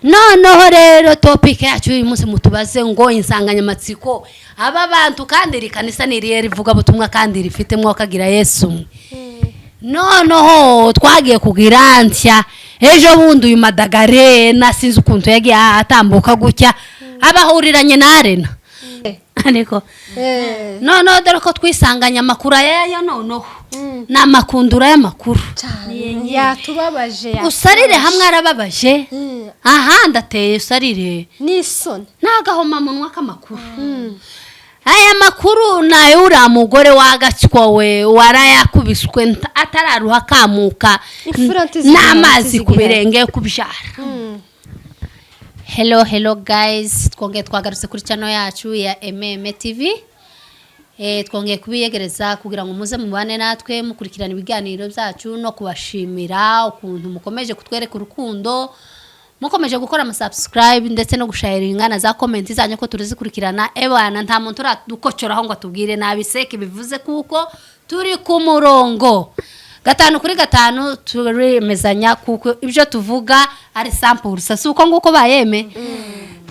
Noneho rero topic yacu y'uyu munsi, mutubaze ngo insanganyamatsiko aba bantu, kandi iri kanisa ni irihe rivuga butumwa kandi rifite mwakagira Yesu umwe? Noneho twagiye kugira ntya ejo bundi, uyu Madagarena sinzi ukuntu yagiye atambuka gutya, abahuriranye na Arena, ariko noneho dore ko twisanganye amakuru ayayo, noneho ni amakundura y'amakuru. Cyane, yatubabaje. Usarire hamwe arababaje, ahandi ateye usarire. N'isoni. Ni agahomamunwa k'amakuru. Aya makuru ni ay'uriya mugore wagatswa we warayakubiswe atararuha akamuka Imfura ntizigihari, n'amazi ku ntizigihari. birenge yo kubyara. Hello, hello guys, twongeye twagarutse kuri channel yacu ya MM TV. Twongeye kubiyegereza kugira ngo muze mubane natwe mukurikirana ibiganiro byacu no kubashimira ukuntu mukomeje kutwereka urukundo, mukomeje gukora ama subscribe ndetse no gusharinga na za comment zanyu ko turizikurikirana. Ebana, nta muntu uradukocoraho ngo atubwire nabi seke, bivuze kuko turi ku murongo gatanu kuri gatanu, turemezanya kuko ibyo tuvuga ari sample, si uko nguko bayeme.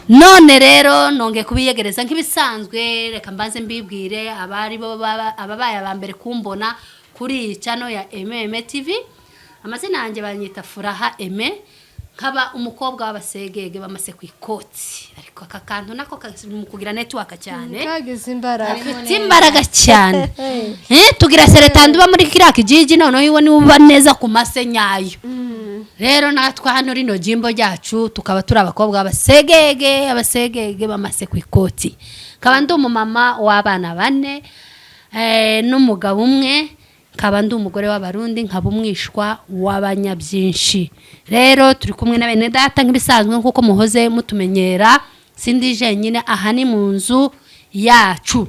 None rero nongeye kubiyegereza nk'ibisanzwe. Reka mbanze mbibwire abari bo ababaye aba mbere kumbona kuri iyi channel ya MM TV. Amazina yanjye banyita Furaha Eme, nkaba umukobwa w'abasegege bamase ku ikoti, ariko aka kantu nako kari mu kugira network cyane. Kagize imbaraga. Gafite imbaraga cyane. Tugira seretandi uba muri kiriya kijiji, noneho iwe niwe uba neza ku mase nyayo. Rero natwe hano rino jimbo ryacu tukaba turi abakobwa b'abasegege, abasegege bamase ku ikoti. Nkaba ndi umumama w'abana bane n'umugabo umwe, nkaba ndi umugore w'Abarundi, nkaba umwishwa w'abanyabyinshi. Rero turi kumwe na bene data nk'ibisanzwe, nk'uko muhoze mutumenyera. Sindi jenyine aha, ni mu nzu yacu.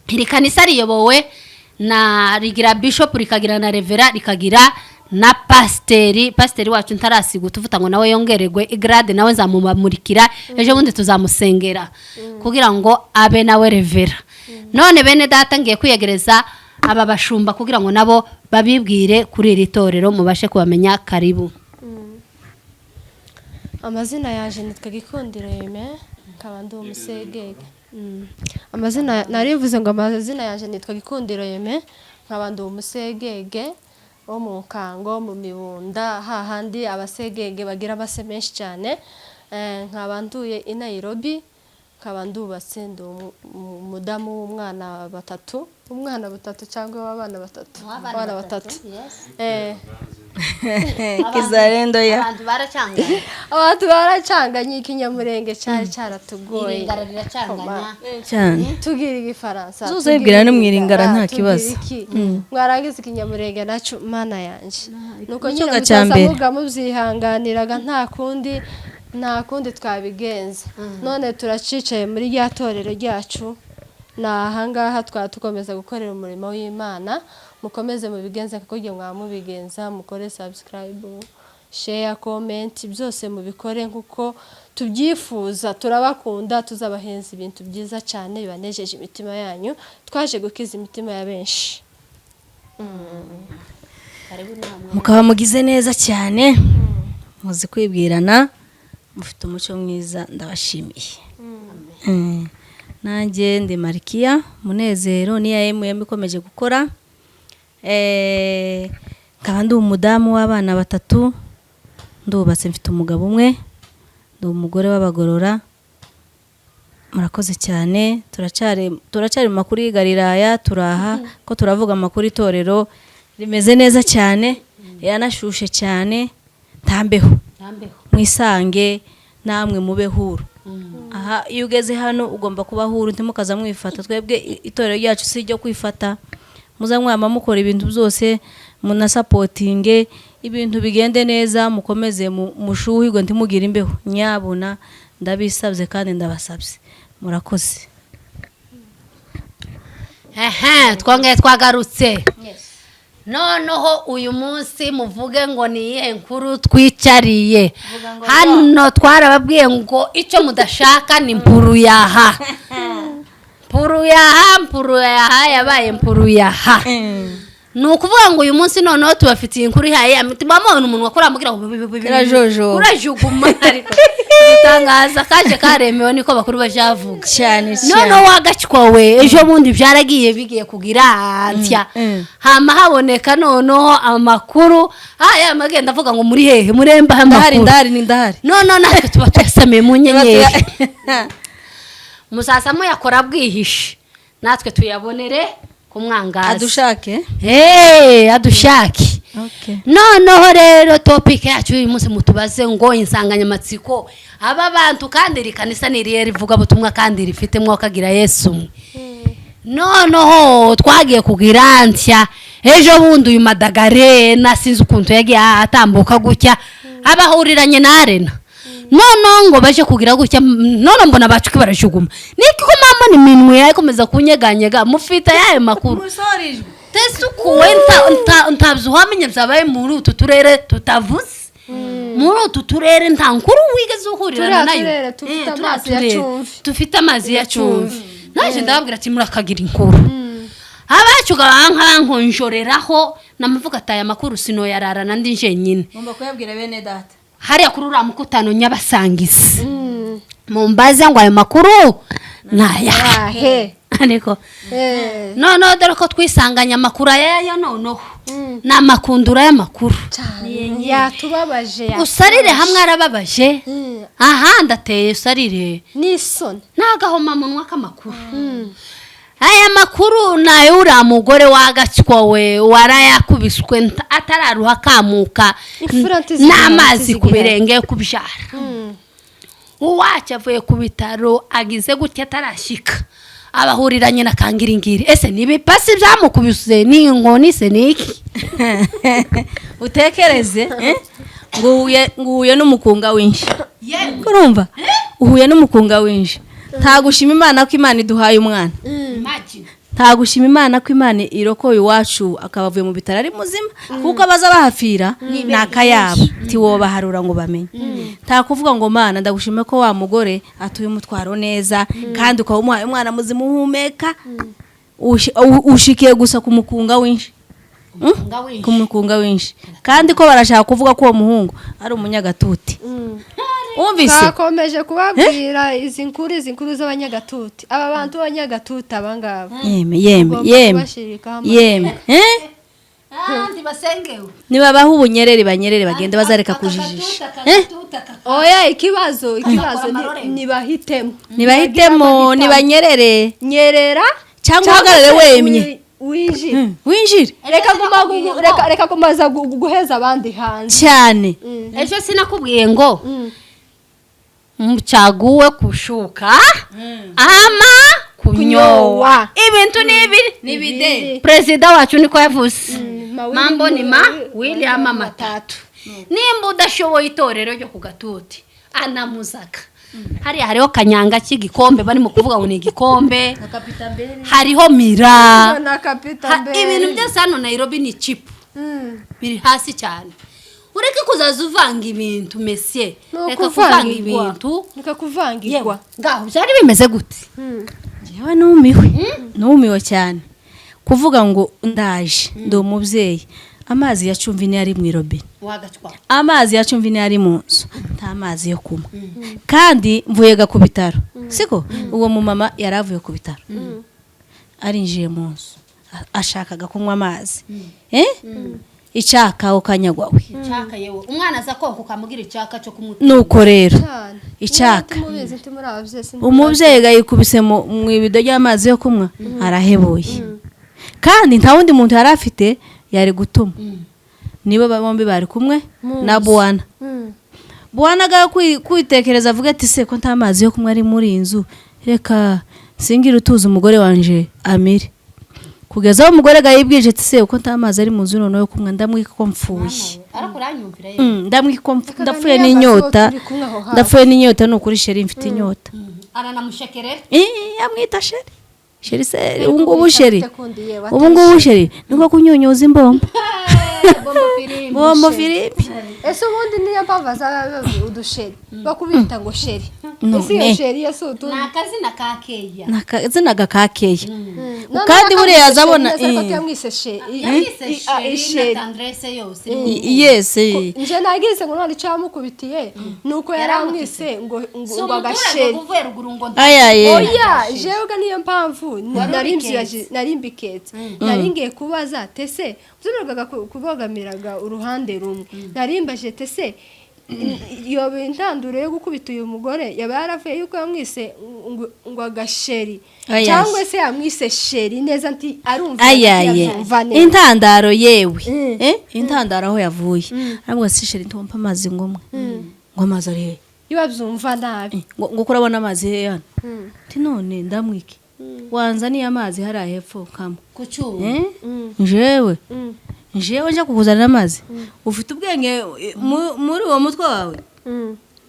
Iri kanisa riyobowe na rigira bishop, rikagira na reverend, rikagira na pasiteri. Pasiteri wacu ntarasiga utuvuta ngo nawe yongererwe igrade, nawe nzamumurikira ejo bundi, tuzamusengera kugira ngo abe nawe reverend. None bene data, ngiye kwiyegereza aba bashumba kugira ngo nabo babibwire kuri iri torero, mubashe kubamenya. Karibu. Amazina yaje nitwa Gikundiro Yeme, nkaba ndi umusegege. Amazina narivuze ngo amazina yaje nitwa Gikundiro Yeme, nkaba ndi umusegege wo mu Nkango, mu Mibunda, hahandi abasegege bagira amase menshi cyane. Nkaba nduye i Nairobi, nkaba ndubatse, ndi umudamu w'umwana batatu, umwana batatu cyangwa w'abana batatu, abana batatu. Kizalendo ya Abantu baracanganye. Abantu baracanganye, ikinyamurenge cyari cyaratugoye. Iringara riracanganya. Cyane. Tugira igifaransa, Zuza tugira wibwira no mu iringara nta tugira kibazo. iki. Mwarangiza ikinyamurenge nacyo, mana yanjye, nuko nyine Icyonga cya mukaza mbere. muga mubyihanganiraga, nta kundi, nta kundi twabigenza. None turacicaye muri rya torero ryacu, ni ahangaha twaba dukomeza gukorera umurimo w'Imana. Mukomeze mubigenze kuko igihe mwaba mubigenza, mukore subscribe, share, comment, byose mubikore nk'uko tubyifuza. Turabakunda, tuzabahenza ibintu byiza cyane bibanejeje imitima yanyu. Twaje gukiza imitima ya benshi. Karibu namwe. Mukaba mugize neza cyane, muzi kwibwirana, mufite umuco mwiza, ndabashimiye. Nanjye ndi Marikiya Munezero, niya MM ikomeje gukora. Nkaba ndi umudamu w'abana batatu, ndubatse, mfite umugabo umwe, ndi umugore w'abagorora. Murakoze cyane. Turacyari mu makuru y'i Galilaya, turaha ko turavuga amakuru. Itorero rimeze neza cyane, riranashushe cyane, ntambeho. Ntambeho. Mwisange namwe mube huru. Aha iyo ugeze hano ugomba kuba huru, ntimukaza mwifata. Twebwe itorero ryacu si iryo kwifata. Muza mwama mukora ibintu byose, munasapotinge ibintu bigende neza, mukomeze mushuhirwe, ntimugire imbeho. Nyabuna ndabisabye kandi ndabasabye. Murakoze. Ehe, twongeye twagarutse. Noneho uyu munsi muvuge ngo ni iyihe nkuru twicariye hano? Twarababwiye ngo icyo mudashaka ni mpuru yaha, mpuru yaha, mpuru yaha, yabaye mpuru yaha. Ni ukuvuga ngo uyu munsi noneho tubafitiye inkuru ihaye ya mitima, mubona umuntu wakora amubwira ngo Irajojoba. Urajuguma, ariko igitangaza kaje karemewe, niko bakuru bajavuga. Cyane cyane. Noneho wagacwa we, ejo bundi byaragiye bigiye kugira ntya, hama haboneka noneho amakuru aya amagenda avuga ngo muri hehe muremba Ndahari. amakuru. Ndahari, ni ndahari. Noneho natwe tuba tuyasamiye mu nyenyeri, muzaza muyakora bwihishe, natwe tuyabonere ku mwangaza. Adushake. Hey, adushake. Okay. Noneho rero topic yacu y'uyu munsi, mutubaze ngo insanganyamatsiko aba bantu, kandi iri kanisa ni irihe rivuga butumwa kandi rifite mwakagira Yesu umwe? Noneho twagiye kugira ntya, ejo bundi uyu Madagarena sinzi ukuntu yagiye atambuka gutya, abahuriranye na Arena, noneho ngo baje kugira gutya, none mbona bacuki barajuguma. Niki ko mama ni minwe yakomeza kunyeganyega? Mufite ayahe makuru? Tesukuwe ntabyo uhamenya byabaye muri utu turere tutavuze, muri utu turere nta nkuru wigeze uhurirana Turiya nayo. turere tufite Turiya amazi ya turere Cumvi. Tufite amazi ya Cumvi. Naje ndababwira ati murakagira inkuru. Abacu bankonjoreraho namavuga ati aya makuru sinoyararana ndi jenyine. Ngomba kuyabwira bene data. Hariya kuri uriya mukutano nyabasangizi, mumbaze ngo ayo makuru nayahe? Ahe. Ariko noneho dore ko twisanganya amakuru ayayo, noneho ni amakundura y'amakuru. Cyane, yatubabaje. Usarire hamwe arababaje, ahandi ateye usarire. N'isoni. N'agahomamunwa k'amakuru. Aya makuru ni ay'uriya mugore wagatswa we warayakubiswe atararuha kamuka Imfura ntizigihari, n'amazi ku ntizigihari. birenge yo kubyara. Uwacu avuye ku bitaro, agize gutya atarashyika, abahuriranye na kangiringiri. Ese ni ibipasi byamukubise, ni inkoni se, ni iki? Utekereze ngo uhuye n'umukunga w'inshi, urumva uhuye n'umukunga w'inshi. Nta gushima Imana ko Imana iduhaye umwana, nta gushima Imana ko Imana irokoye iwacu akaba avuye mu bitaro ari muzima, kuko abaza bahafira ni akayabo ntiwobaharura ngo bamenye. Nta kuvuga ngo Mana ndagushima ko wa mugore atuye umutwaro neza, kandi ukaba umuhaye umwana muzima uhumeka. Ushikiye gusa ku mukunga w'inshi, ku mukunga w'inshi, kandi ko barashaka kuvuga ko uwo muhungu ari umunyagatuti, wumvise? Twakomeje kubabwira izi nkuru z'abanyagatuti, aba bantu b'abanyagatuti aba ngaba. Yeme yeme. Ugomba Yeme. kubashirikaho. Yeme, eh? Ahandi basengewe. Nibabaha ubunyereri banyerere bagende, bazareka kujijisha, eh? Oya, ikibazo nibahitemo. Nibahitemo, nibanyerere. Nyerera. Cyangwa uhagarare se wemye. Winjire. Winjire. Reka kumaza guheza abandi hanze. Cyane. Ejo sinakubwiye ngo mchague kushuka ama kunyoa? Kunyoa. Ibintu ni ibiri. Nibide. Perezida wacu niko yavuze. Mawili. Mambo ni mawili ama matatu. Nimba udashoboye itorero ryo ku gatuti anamuzaka hariya, hariho kanyanga cy'igikombe, barimo kuvuga ngo ni igikombe, hariho mira. Na kapita mbere. Ibintu byose hano Nairobi ni cheap, biri hasi cyane. Ureke kuzaza uvanga ibintu mesiye. Ni Reka kuvanga ukuvangirwa. ibintu. Reka kuvangirwa. Yewe ngaho byari bimeze gute? Njyewe numiwe, numiwe cyane. Kuvuga ngo ndaje ndi umubyeyi, amazi ya cumvi niyo ari mu irobine, Wagacwa. amazi ya cumvi niyo ari mu nzu, nta mazi yo kunywa, kandi mvuye ku bitaro. Siko uwo mumama yari avuye ku bitaro, arinjiye mu nzu, ashakaga kunywa amazi, eh, icyaka ukanyagwa we. Icyaka yewe, umwana aza konka ukamugira icyaka cyo kumuta. Nuko rero Cyane. Icyaka. Mubizi nti muri ababyeyi Umubyeyi yikubise mu ibido ry'amazi yo kunywa, arahebuye, kandi nta wundi muntu yari afite yari gutuma. Nibo bombi bari kumwe na buwana. Buwana agaye kwitekereza, avuga ati se ko nta mazi yo kunywa ari muri iyi nzu, reka singire utuzi umugore wanje amire. Kugeza aho umugore yibwije ati se uko nta mazi ari mu nzu noneho yo kunywa, ndamwika ko mfuye. Ariko uranyumvira yewe. Ndamwika ko Reka ndapfuye niyo n'inyota. turi kumwe aho hafi. Ndapfuye n'inyota, ni ukuri chérie, mfite inyota. Aranamushekerera. Amwita chérie, chérie se ubu ngubu, chérie. Kundi yewe. Ubu ngubu chérie niko kunyunyuza imbombo. Bombo firimbi. Bombo firimbi. Ese ubundi niyo mpamvu bazaba udusheri bakubita ngo chéri? No, Ese iyo ne. chéri yo si utundi? Ni akazina ka keya. Ni akazina gakakeya. None Kandi buriya yakamwise azabona chéri neza, ariko tuyamwise chéri. Yamwise chéri na Chéri. tendresse yose. Yes. Nje nagize ngo none icyo yamukubitiye ni uko yari amwise ngo Si ngo umuturage agasheri. uvuye ruguru ngo Ayaye. Oya, jewe niyo mpamvu Wari nari ubiketse. nari mbiketse, nari ngiye kubaza tese uzumirwaga kubogamiraga uruhande rumwe. Nari mbaje tese yoba intanduro yo gukubita uyu mugore yaba yaravuye yuko yamwise ngo agasheri, Oya. cyangwa se yamwise chéri neza nti arumva Ayaye. yabyumva neza. Intandaro yewe, intandaro aho yavuye, arabwo si chéri, ntumpa amazi ngo umwe ngo amazi ari he? Iyo babyumva nabi. Ngo kurabona amazi he hano? Ti none ndamwike wanzaniye amazi hariya hepfo kamwe. Ku cyuma. Eh? Njewe nje kukuzanira amazi? Ufite ubwenge muri uwo mutwe wawe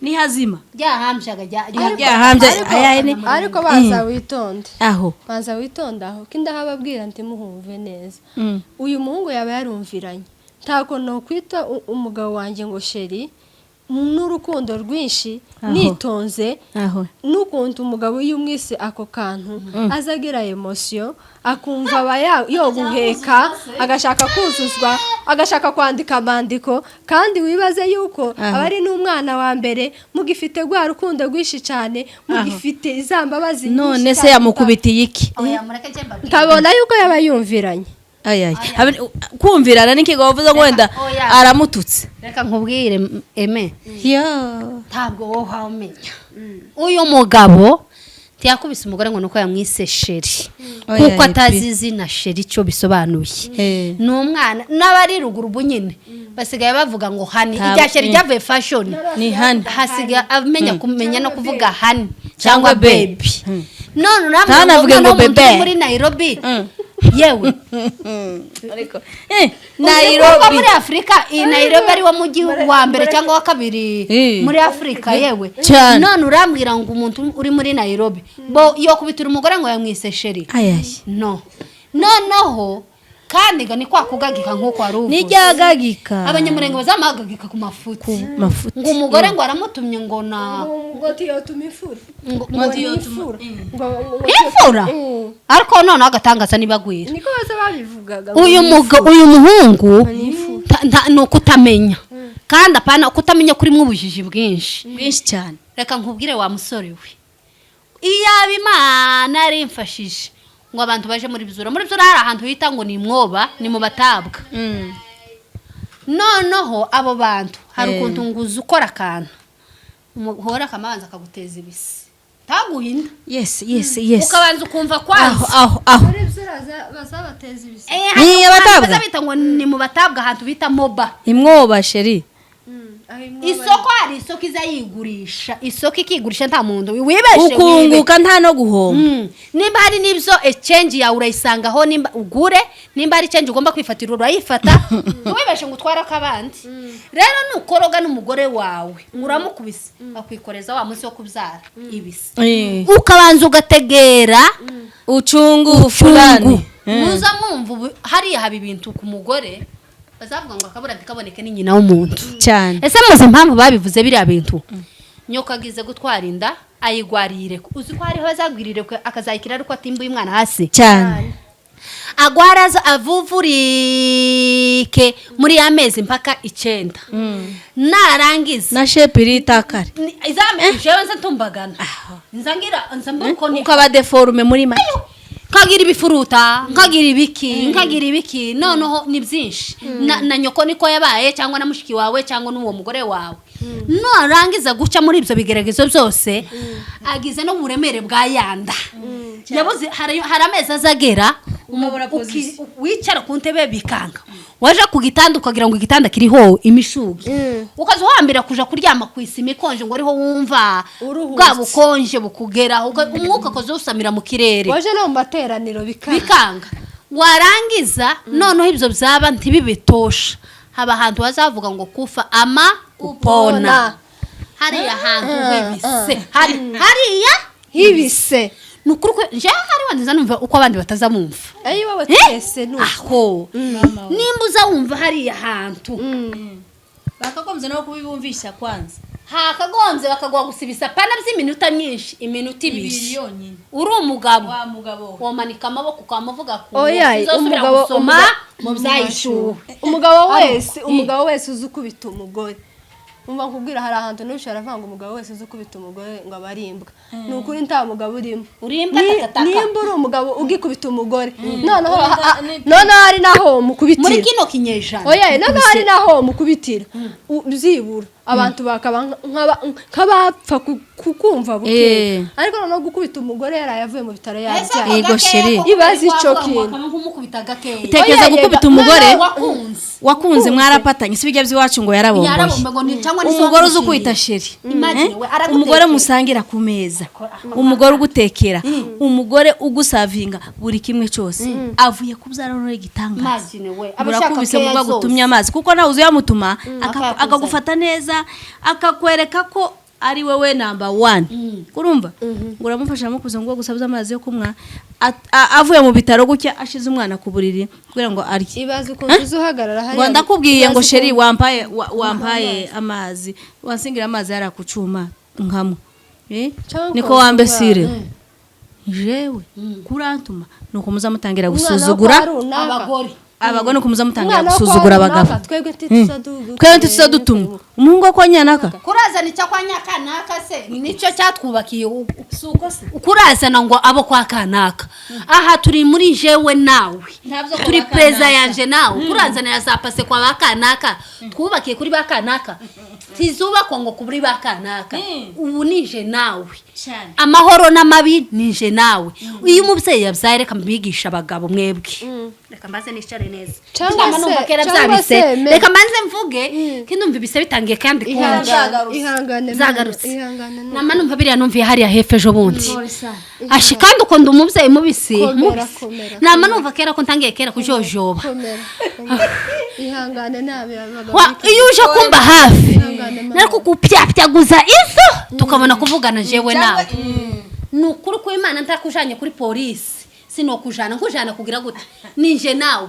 ni hazima? Ryahambyaga Ryahambye ayaye Ariko baza witonde. Aho. Banza witonde aho ko ndahababwira nti muhumve neza. Uyu muhungu yaba yarumviranye. Ntabwo nokwita umugabo wanjye ngo chéri n'urukundo rwinshi Aho. nitonze Aho. n'ukuntu umugabo iyo umwise ako kantu aza agira émotion, akumva aba yoguheka, agashaka kuzuzwa, agashaka kwandika amandiko. Kandi wibaze yuko Aho. aba ari n'umwana wa mbere, mugifite rwa rukundo rwinshi cyane, mugifite za mbabazi nyinshi None se cyane. yamukubitiye iki? Oya, mureke njye mbabwire. Nkabona yuko yaba yumviranye. Ayaye. Kumvirana n'ikigo wavuze ngo wenda Oya. aramututse. Reka nkubwire eme. Ya. Ntabwo wowe wamenya, uyu mugabo ntiyakubise umugore ngo nuko yamwise chéri, Oya, kuko epi. atazi izina chéri icyo bisobanuye. Ni umwana n'abari ruguru ubu nyine basigaye bavuga ngo honey. Irya chéri ryavuye fashion. Ni honey. Hasigaye amenya kumenya no kuvuga honey cyangwa Cyangwa babe. baby. None urambwira ngo Ntanavuge noneho ngo umuntu uri bebe. muri Nairobi yewe. Ariko Nairobi Nairobi muri Afurika, iyi Nairobi ari wo mujyi wa mbere cyangwa wa kabiri muri Afurika yewe. Cyane. None urambwira ngo umuntu uri muri Nairobi bo yokubitira umugore ngo yamwise chéri? Ayaye. No, noneho kandi ngo ni kwa kugagika nk'uko wari uvuze. Nijyagagika. Abanyamurenge bazamahagagika ku mafuti. Mafuti. Ngo umugore ngo aramutumye ngo na Ngo tiyotuma imfura. Ngo Ngo ni imfura. Imfura. Ariko noneho agatangaza nibagwira. Niko baza babivugaga. Uyu mugabo, uyu muhungu ni ukutamenya, kandi apana kutamenya kurimo ubujiji bwinshi. Bwinshi cyane. Reka nkubwire wa musore we, iyaba Imana yarimfashije ngo abantu baje muri Bizura, muri Bizura hari ahantu hita ngo ni mwoba, ni mu batabwa. Noneho abo bantu hari ukuntu nguza ukora akantu, umuhora akamanza akaguteza ibisi, ntaguhinda. Yes. Ukabanza ukumva Aho. kwanza. Aho. Muri byo bazabateza ibisi. Eh, Ni hari ahantu abatabwa? baza bita ngo ni mu batabwa, ahantu bita moba. Imwoba chéri. Isoko, hari isoko iza yigurisha, isoko ikigurisha, nta muntu wibeshe wibe. Ukunguka nta no guhomba. Nimba hari n'ibyo exchange yawe urayisangaho, nimba ugure, nimba hari change ugomba kwifatira urayifata, ntiwibeshe ngo utware akabandi. Rero nukoroga n'umugore wawe ngo uramukubise, bakwikoreza wa munsi wo kubyara ibise, ukabanza ugategera. Uchungu fulani. Muza mwumva ubu hariya haba ibintu ku mugore bazavuga ngo akabura ntikaboneke ni nyina w'umuntu. Cyane. Ese muzi impamvu babivuze biriya bintu? Nyoka agize gutwara inda ayigwarire, uzi ko hariho azagwirire akazayikira ariko atimbuye umwana hasi. Cyane. Agwara aza avuvurike muri ya mezi mpaka 9, narangiza Na shape iritakare. Jewe nza ntumbagana, nza ngira nza mbona uko ni Ukaba déformé muri make. Nkagira ibifuruta, nkagira ibiki, nkagira ibiki, noneho ni byinshi. Na nyoko niko yabaye, cyangwa na mushiki wawe, cyangwa n'uwo mugore wawe. Narangiza guca muri ibyo bigeragezo byose, agize no buremere bwa yanda yabuze, hari amezi azagera Ukabura position. wicara ku ntebe bikanga, waje ku gitanda ukagira ngo igitanda kiriho imishugi, ukaza uhambira kuja kuryama ku isima ikonje ngo ariho wumva Uruhutse. bwa bukonje bukugeraho, umwuka ukaza usamira mu kirere. Waje no mu materaniro bikanga. Bikanga. Warangiza noneho ibyo byaba ntibibitosha, haba ahantu bazavuga ngo kufa ama kupona. Upona. Hariya hantu wibise hari hariya. Hibise. Ni ukuri ko nje hari wandiza numva uko abandi batazamumva. Ayi wowe, twese ni uko. Aho nimba uza wumva hariya hantu. Bakagombye no kubibumvisha kwanza. Hakagombye bakaguha gusa ibisapana by'iminota myinshi, iminota 2 Ibiri yonyine. Uri umugabo, Wa mugabo we. womanika amaboko ukamuvuga ku Oya, uzosubira umugabo gusoma mu byayishuwe. Umugabo wese uzi ukubita umugore, umva nkubwira, hari ahantu n'ushobora aravuga ngo umugabo wese uzi ukubita umugore ngo aba ari imbwa. Ni ukuri, nta mugabo urimo. Uri imbwa takataka. Nimba uri umugabo ugikubita umugore, noneho noneho hari n'aho mukubitira Muri kino kinyejana. Oya, noneho hari n'aho mukubitira, byibura abantu bakaba nk'abapfa kukumva buke, ariko noneho gukubita umugore yaraye avuye mu bitaro yabyaye. Yego, chérie. Ibaze ico kintu. Nk'umukubita gakeya. Utekereza Oya, gukubita yega. umugore Wakunze. Wakunze, mwarapatanye, si bijya by'iwacu ngo yarabomboye. Yarabomba ngo ni cyangwa ni se Umugore uzi wamushimiye. ukwita chérie. Imagine Eh? we, aragutekera. Umugore musangira ku meza, umugore ugutekera, umugore ugusavinga buri kimwe cyose, avuye kubyara noneho igitangaza. Imagine we, aba ashaka Murakubise keya ngo zose. agutumye amazi kuko nawe uzi uyamutuma, Akayakuzanira. akagufata neza, akakwereka ko ari wowe number one. Urumva ngo uramufasha amukuze ngo gusabuze amazi yo kunywa, avuye mu bitaro gutya, ashize umwana ku buriri kugira ngo arye. Ibaze ukuntu uzi uhagarara hariya. Ngo ndakubwiye ngo Ibaze chérie, ukuntu- wampaye amazi, wansingira amazi yari ku cyuma nkamwe. Eh? Cyangwa Niko ukoza wambesire umwana. Jewe kurantuma nuko muzamutangira Umwana wo gusuzugura kwa runaka. Abagore. Abagore, nuko muzamutangira Umwana wo kwa gusuzugura runaka, abagabo. twebwe ntituza Twebwe ntituza dutumwa umuhungu wo kwa nyanaka. Kurazana icyo kwa nyakanaka se nicyo cyatwubakiye kurazana ngo abo kwa kanaka? Aha turi muri jewe nawe. Ntabyo kwa Turi ba perezida kanaka. yanje nawe kurazanira za pase kwa ba kanaka. Twubakiye kuri ba kanaka, tizubakwa ngo kuri ba kanaka. Ubu nije nawe. Cyane. Amahoro n'amabi nije nawe. Iyo umubyeyi yabyaye, reka mbigisha abagabo mwebwe, reka mbaze nicare neza. Cyangwa Ndama numva kera cyangwa bya bise. se Reka mbanze mvuge ko ndumva ibise bitangiye kandi kundi. Ihangane, ihangane, Zagarutse. ihangane. Nama numva biriya numviye hariya hepfo ejo bundi ashi, kandi ukunda umubyeyi mubisi. Komera, Mubisi. komera. Nama numva kera ko ntangiye kera kujojoba. Komera, komera. Ihangane nabi abagabo. Iyo uje kumba hafi, Ihangane, mama. nari kukupyapyaguza izo tukabona kuvugana jewe nawe. Ni ukuri ko Imana ntakujanye kuri polisi, sinokujana nkujana kugira gute? Nije nawe.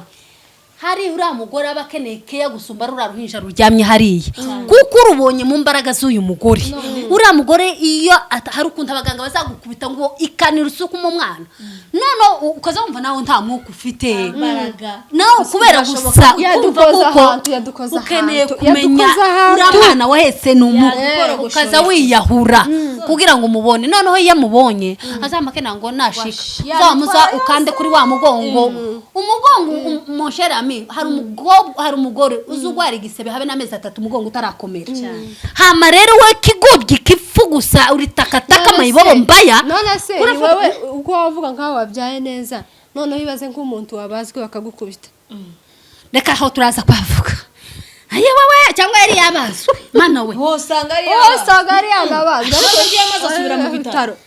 Hari uriya mugore aba akeneye keya gusumba ruriya ruhinja ruryamye hariya, kuko urubonye mu mbaraga z'uyu mugore. Uriya mugore iyo hari ukuntu abaganga bazagukubita ngo ikanira isuku mu mwana, none ukaza wumva nawe nta mwuka ufite nawe kubera gusa kumva Yadukoze kuko ahantu, yadukoze ukeneye ahantu, kumenya yadukoze ahantu. uriya mwana wahetse ni umubi, Yadukorogoshoye. ukaza wiyahura kugira ngo umubone. Noneho iyo amubonye azamba akenera ngo nashika uzamuza ukande kuri wa mugongo, umugongo mon cher ami. Hari umukobwa, hari umugore uzi urwara igisebe habe n'amezi 3 umugongo utarakomera. Hama rero we kigobyi kipfu gusa, uri takataka, mayibobo mbaya. None se ni Urafata- wowe uko wavuga nkaho wabyaye neza, noneho ibaze nk'umuntu wabazwe bakagukubita. Reka aho turaza kwavuga. Aye wowe, cyangwa yari yabazwe, mana we. Wosanga ari Usanga ari yanabazwe, ariko Agiye amaze asubira mu bitaro.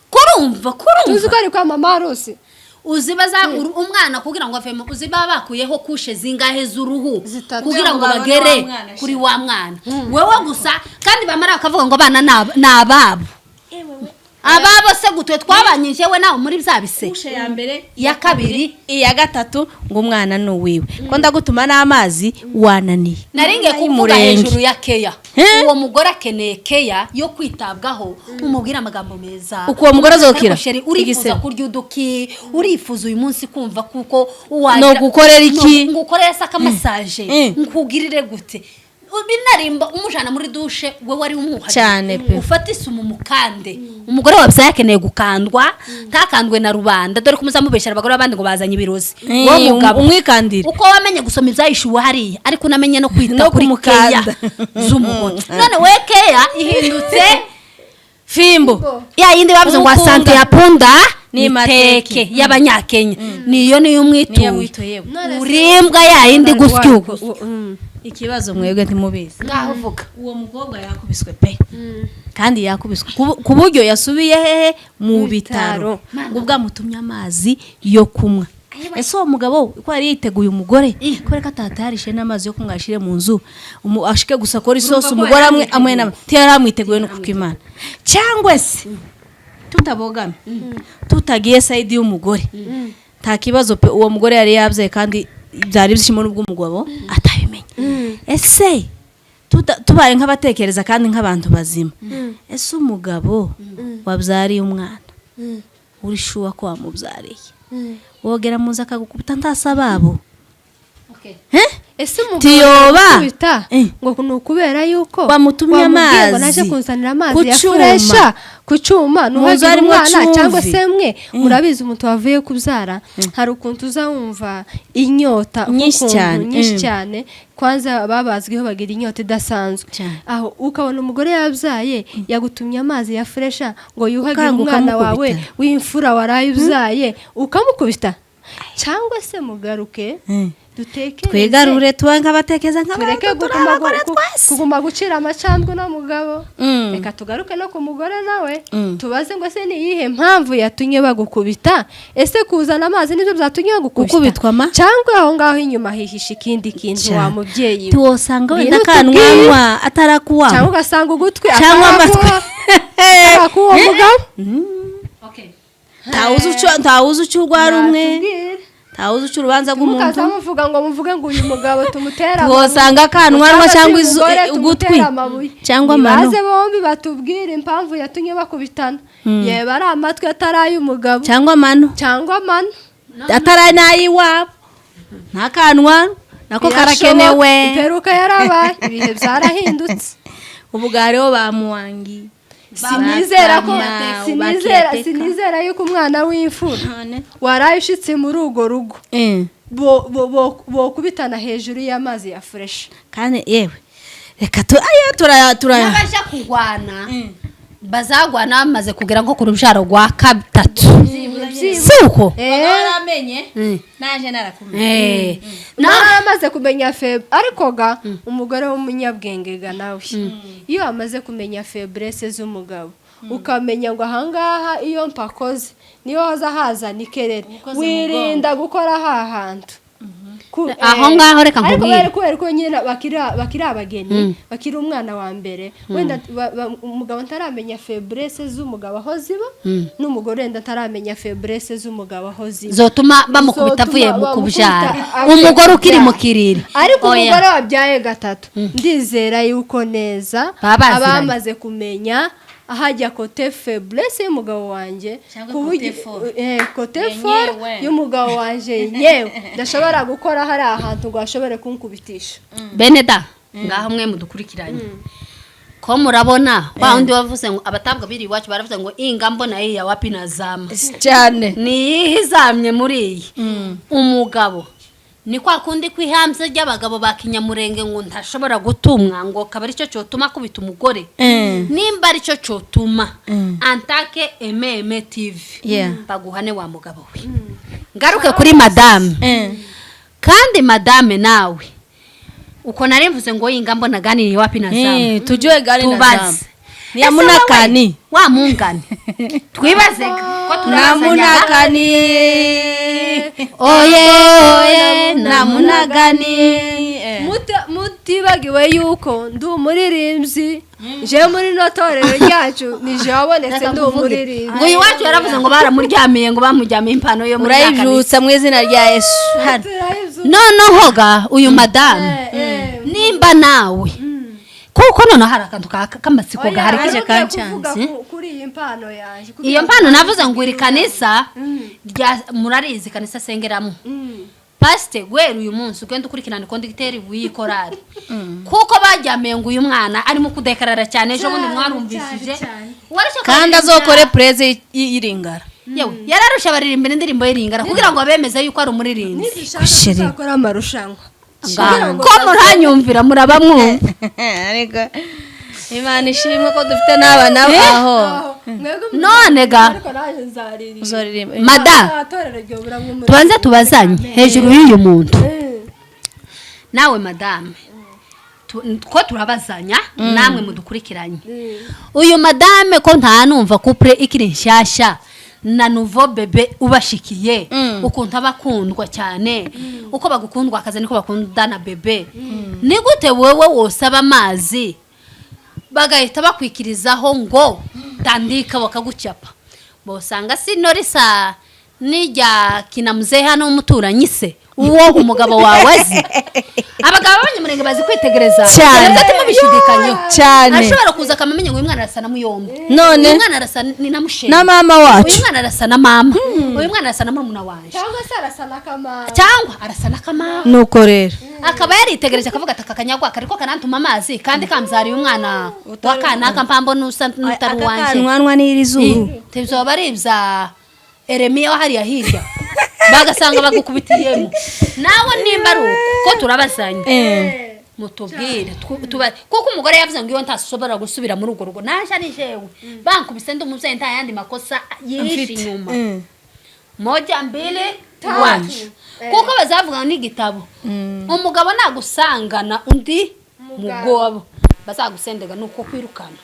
Kurumva Tuzi kurumva. ko ari kwa mama Rusi. Uzi baza umwana kugira ngo avemo, uzi baba bakuyeho couches zingahe z'uruhu Zitatu. kugira ngo Kugira ngo babone bagere wa mwana. kuri wa mwana wewe gusa. Kandi bamara bakavuga ngo abana ni ababo. Ababo se gutwe twabanye jewe nawe muri bya bise? Couche ya mbere, Iya kabiri. Iya gatatu, ngo umwana ni uwiwe, ko ndagutuma n'amazi wananiye. Naringiye kuvuga Y'umurenge. hejuru ya keya. Eh? Uwo mugore akeneye keya yo kwitabwaho, umubwire amagambo meza. Uko uwo mugore azokira? Ariko chérie, urifuza Igisebe. kurya uduki? Urifuza uyu munsi kumva kuko No gukorera iki? No, ngukorere se akamassage? Nkugirire gute? Binarimba umujana muri douche, we wari umwuhagiye. Cyane pe. Ufate isumu mukande. Umugore wabyaye akeneye gukandwa, ntakandwe na rubanda. Dore ko muzamubeshyera abagore b'abandi ngo bazanye ibirozi. Wowe mugabo, umwikandire. uko wamenye gusoma ibyayishuwe hariya, ariko unamenye no kwita No kuri keya kumukanda. z'umugore. None we keya ihindutse Fimbo. Ya yindi bavuze ngo Umukunga. asante ya punda Ni ni mateke. teke y'abanyakenya, niyo niyo umwituye. Niyo mwituye. None se- Urimbwa ya yindi gusya ugu. Ikibazo mwebwe ntimubizi. Ngaho uvuga. Uwo mukobwa yakubiswe pe, kandi yakubiswe ku buryo yasubiye hehe? Mu bitaro. Ngo bwamutumye amazi yo kunywa. Ese uwo mugabo ko yari yiteguye umugore, kubera ko atatayarishe n'amazi yo kunywa yashyire mu nzu, ashike gusa akora isosi, umugore amwe amwe ntiyari amwiteguye no kuko Imana. Cyangwa se tutabogame, tutagiye side y'umugore, nta kibazo pe. Uwo mugore yari yabyaye kandi byari ibyishimo n'ubwo umugabo atabimenye. Ese Tubaye nk'abatekereza kandi nk'abantu bazima, ese umugabo wabyariye umwana, uri sure ko wamubyariye, wogera muzi akagukubita ntasababo? Ese umugabo Tiyoba. yakubita ngo ni ukubera yuko Wamutumye wamubwiye ngo amazi naje kunzanira amazi ku ya cyuma. fresh ku cyuma, Mu nzu nuhagira harimo umwana cumvi. cyangwa se mwe murabizi, umuntu wavuye kubyara hari ukuntu uza wumva inyota Nyinshi ukuntu cyane. nyinshi cyane. Kwanza babazwiho bagira inyota idasanzwe. Cyane. Aho ukabona umugore yabyaye yagutumye amazi ya fresh ngo yuhagire Ukanga umwana wawe ukamukubita. w'imfura waraye ubyaye, ukamukubita? Cyangwa se mugaruke dutekereze, Twigarure, tuba nk'abatekereza tureke nk'abantu turi kuguma abagore twese. Kuguma gucira amacandwe no mugabo. Reka tugaruke no ku mugore nawe, tubaze ngo se ni iyihe mpamvu yatumye bagukubita? Ese kuzana amazi nibyo byatumye bagukubita? Gukubitwa ma? Cyangwa aho ngaho inyuma hihishe ikindi kintu? Cyane. Wa mubyeyi we, Tiwosanga wenda Ngwino akanwanwa utubwire. atarakuwabo Cyangwa ugasanga ugutwi cyangwa amatwi. atarakuwo mugabo. Ntawuzi uca urwara umwe. Natubwire. Ntawuzi uca urubanza rw'umuntu. Mukaza muvuga ngo muvuge ngo uyu mugabo tumutere amabuye. Wosanga akanwanwa cyangwa se uyu mugore ugutwi tumutere amabuye. cyangwa amano. Nibaze bombi batubwire impamvu yatumye bakubitana, yeba ari amatwi atari ay'umugabo cyangwa amano cyangwa amano atari n'ay'iwabo, nta kanwa nako Birashoboka. karakenewe. Imperuka yarabaye, ibihe byarahindutse. Ubu hariho ba muwangi. Sinizera ko Bakama, sinizera bakiyateka. Sinizera yuko umwana w'imfura None. waraye ushitse muri urwo rugo bo kubitana hejuru y'amazi ya fresh. Kandi yewe, reka tu aya turaya turaya N'abaja kurwana bazagwana bamaze kugera nko ku rubyaro rwa gatatu, si uko? Waramenye naje narakumenye. Naramaze kumenya faible, ariko ga umugore w'umunyabwenge ga nawe iyo amaze kumenya faiblesse z'umugabo, ukamenya ngo ahangaha iyo mpakoze niyo haza hazana ikerere, Ukoze mu wirinda gukora ha hantu. Aho ngaho reka Ariko nkubwire. bari kubera ko nyine bakiri abageni, bakiri umwana wa mbere, wenda umugabo ntaramenya faiblesse z'umugabo aho ziba, n'umugore wenda ntaramenya faiblesse z'umugabo aho ziba Zotuma bamukubita Zotuma avuye mu bamukubita kubyara, avuye umugore ukiri mu kubyara. kiriri. Ariko Oya. umugore wabyaye gatatu, ndizera yuko neza Baba baziranye. abamaze kumenya ahajya côté faiblesse y'umugabo wanjye, Cyangwa ku buryo- côté fort. Côté Yenyewe. fort y'umugabo wanjye yewe, ndashobora gukora hari ahantu ngo ashobore kunkubitisha. Bene da, ngaho mwe mudukurikiranye, ko murabona wa wundi wavuze ngo abatabwa biri iwacu baravuze ngo inga mbona iyi wapi nazama cyane. Ni iyihe izamye muri iyi? Umugabo ni kwa kundi kw'ihanze ry'abagabo ba kinyamurenge ngo ntashobora gutumwa, ngo akaba aricyo cyotuma akubita umugore. Nimba aricyo cyotuma, antake ememe TV baguhane wa mugabo we. Ngaruke kuri madame. Kandi madame nawe, uko nari mvuze ngo yinga mbona ganiriye wapi nazama, Tujue gani na tubaze. Ni ya munakani. Wa mungane, twibaze ko turabazanya. Namunakani. Oye oye. Namunagani. Mutibagiwe yuko ndi umuririmbyi je muri no torero ryacu, ni je wabonetse ndi umuririmbyi. Ngo uyu wacu yaravuze ngo baramuryamiye, ngo bamuryamiye impano yo muri ya kanisa. Urayibyutsa mu izina rya Yesu hano. Noneho ga uyu madamu, nimba nawe kuko noneho hari akantu k'amatsiko gahari. Kaje Oya, kanchanze. kuvuga kuri iyi mpano yanjye Iyo mpano navuze ngo iri kanisa rya murarizi, kanisa asengeramo pasite, guhera uyu munsi ugenda ukurikirana conducteur w'iyi korari, kuko bajyamiye ngo uyu mwana arimo kudekarara cyane ejo bundi Cyane, mwarumvishije. cyane, cyane. Uwarusha Kandi kuririmbira- azokore praise y'iringara. Yewe, yararusha baririmbira indirimbo y'Iringara kugira ngo abemeze yuko ari umuririmbyi. Ntidushaka Chérie. tuzakora amarushanwa. Ngaho, ko muranyumvira, muraba mwumva. Ariko Imana ishimwe ko dufite n'abana aho. None ga Ariko naje nzaririmba. Uzaririmba. Mada, Torero ryoburamwo umuririmbyi. Tubanze tubazanye hejuru y'uyu muntu. Nawe madame, ko turabazanya namwe mudukurikiranye, uyu madame ko nta numva couple ikiri nshyashya na nouveau bébé ubashikiye, ukuntu aba akundwa cyane, uko bagukundwa akazi niko bakunda na bébé, ni gute wowe wosaba amazi bagahita bakwikirizaho ngo tandika bakagucyapa? Bosanga si no risa n'irya kinamuzehe hano w'umuturanyi se? Uwo umugabo wawe azi. Abagabo b'abanyamurenge bazi kwitegereza. Cyane. Ati mubishidikanyeho. Cyane. Ashobora kuza akamenya ngo uyu mwana arasa na muyomba. None Uyu mwana arasa ni na mushenge. na mama wacu. Uyu mwana arasa na mama. Uyu mwana arasa na murumuna wanje. Cyangwa se arasa na kamara. Cyangwa arasa na kamara. Nuko rero Akaba yaritegereje akavuga ati aka kanyagwa kariko kanantuma amazi kandi kambyariye umwana wa kanaka mpambo nusa n'utari uwanje. Akanwanwa n'iri zuru. Tibyoba ari ibya Eremiya wa hariya hirya bagasanga bagukubitiyemo nawe nimba ari uko ko turabazanye mutubwire kuko umugore yavuze ngo iyo ntasobora gusubira muri urwo rugo naje ari jewe bankubise ndi umubyeyi nta yandi makosa yihishe inyuma. Moja mbili wacu kuko bazavuga n'igitabo umugabo nagusangana undi mugobo bazagusendega nuko kwirukana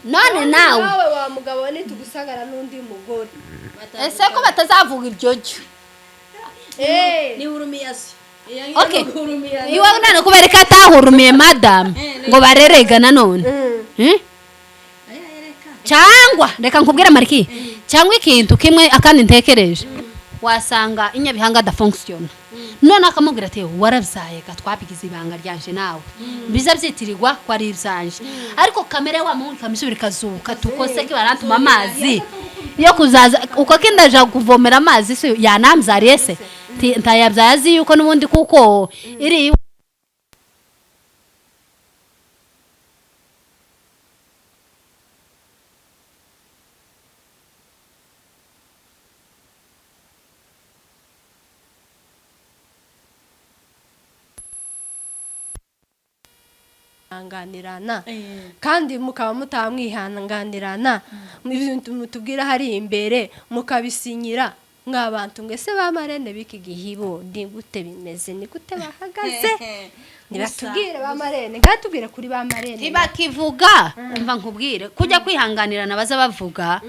none nawe Nawe wa mugabo nitugusangana n'undi mugore. Ese ko batazavuga ibyo jyo? Ni urumiyasi. Okay, iwe none kubereka atahurumiye madam ngo barerega nanone. Cyangwa reka nkubwire mariki cyangwa ikintu kimwe akandi ntekereje wasanga inyabihanga da function none akamubwira ati warabyaye ga twabigize ibanga ryanje nawe biza byitirirwa ko ari ibyanje ariko kamere wa muntu kamisubira ikazuka tukose ki barantuma amazi yo kuzaza uko kindaja kuvomera amazi se yanamzariye se ntayabyaye azi yuko n'ubundi kuko iri Mwihanganirana kandi mukaba mutamwihanganirana ibintu mutubwira hari imbere mukabisinyira mwabantu mwese ba marene b'iki gihe bo ni gute bimeze, ni gute bahagaze? Nibatubwire ba marene, ngatubwire kuri ba marene. Ntibakivuga umva nkubwire kujya kwihanganirana baza bavuga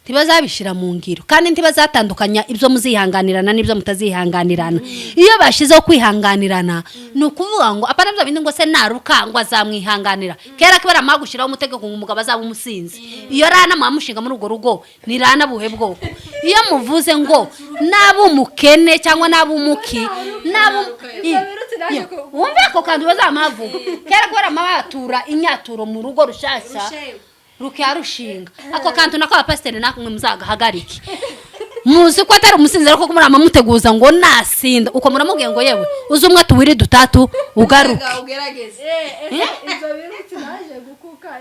ntibazabishira mu ngiro kandi ntibazatandukanya ibyo muzihanganirana n'ibyo mutazihanganirana. Iyo bashizeho kwihanganirana ni ukuvuga ngo apana bya bindi ngo se naruka ngo azamwihanganira kera kibara magushiraho umutegeko ngo umugabo azaba umusinzi iyo rana mwamushinga muri urwo rugo ni rana buhe bwoko. Iyo muvuze ngo naba umukene cyangwa naba umuki naba wumve ako kantu bazamavuga kera kubera mabatura inyaturo mu rugo rushasha rukarushinga ako kantu nako abapasiteri nakumwe muzagahagarike muzi ko atari umusinzi ariko kumurama muteguza ngo nasinda uko muramubwiye ngo yewe uzi umwe tuwiri dutatu ugaruke. Ibyo birutse naje gukuka.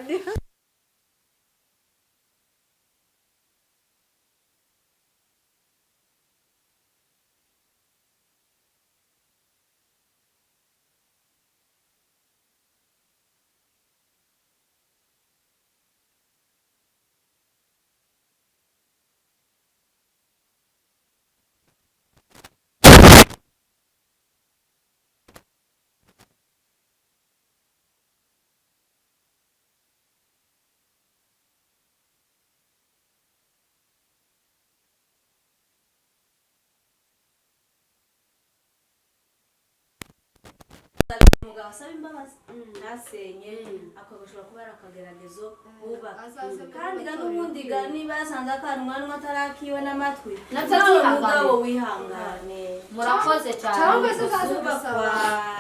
Umugabo asaba imbabazi ntasenye ako gashobora kuba ari akageragezo wubaka kandi n'ubundi niba yasanze akanwanwa atarakiwe n'amatwi nawe mugabo wihangane. Murakoze cyane. Cyangwa se azaze gusaba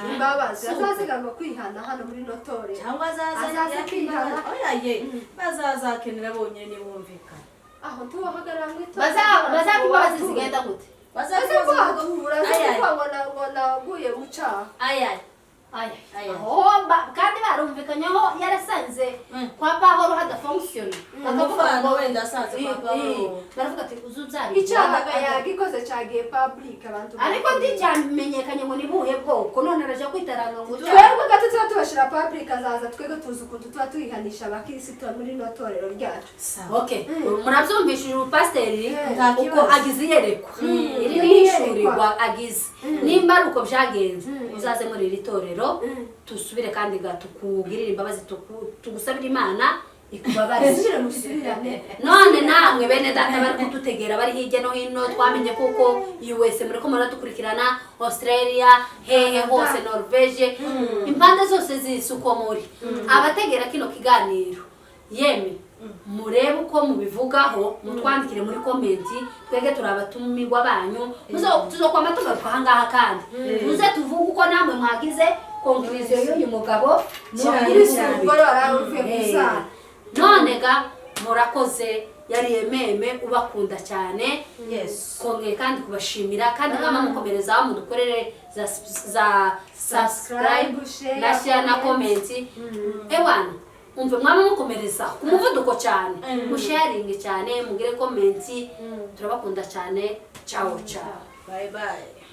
imbabazi azaziganwa kwihana hano muri notore cyangwa azaza kwihana oya ye bazazakenera bonyine nibumvikana aho tubahagarara mu itora bazaka imbabazi zigenda gute bazakubatura ngo naguye mu cyaha kandi barumvikanyeho yarasanze kwa Pahoro hadafunctiona bakavuga ngo wenda asanze kwa Pahoro baravuga ati uzubyara icyaha yagikoze cyagiye public abantu ariko nticyamenyekanye ngo ni buhe bwoko none araje kwitaranga ngo twebwe gato tuba tubashira public azaza twebwe tuzi ukuntu tuba tuyihanisha abakristo muri no torero ryacu. Okay, murabyumvishije umupasiteri uko agize iyerekwa iri nishurirwa agize nimba ari uko byagenze uzaze muri iri torero tusubire kandi gatukugirira imbabazi tugusabira Imana ikubabaze. None namwe bene data bari kudutegera bari hirya no hino twamenye kuko USA muri ko muradukurikirana Australia hehe hose Norvege impande zose zisuko muri abategera kino kiganiro yeme Murebe uko mubivugaho, mutwandikire muri comment. Twege turi abatumirwa banyu. Tuzokwama tugaruka ahangaha kandi tuze tuvuge uko namwe mwagize conclusion y'uyu mugabo n'uyu Cyane. mugore. Umugore uvuye kuzara. None ga murakoze, yari Ememe ubakunda cyane. Yes. Kongeye kandi kubashimira, kandi mwama mukomerezaho, mudukorere za subscribe Share, na share na comment. comment. Ewana, umve, mwama mukomereza ku muvuduko cyane, musharinge cyane, mugire comment. Turabakunda cyane. Ciao ciao. Bye bye.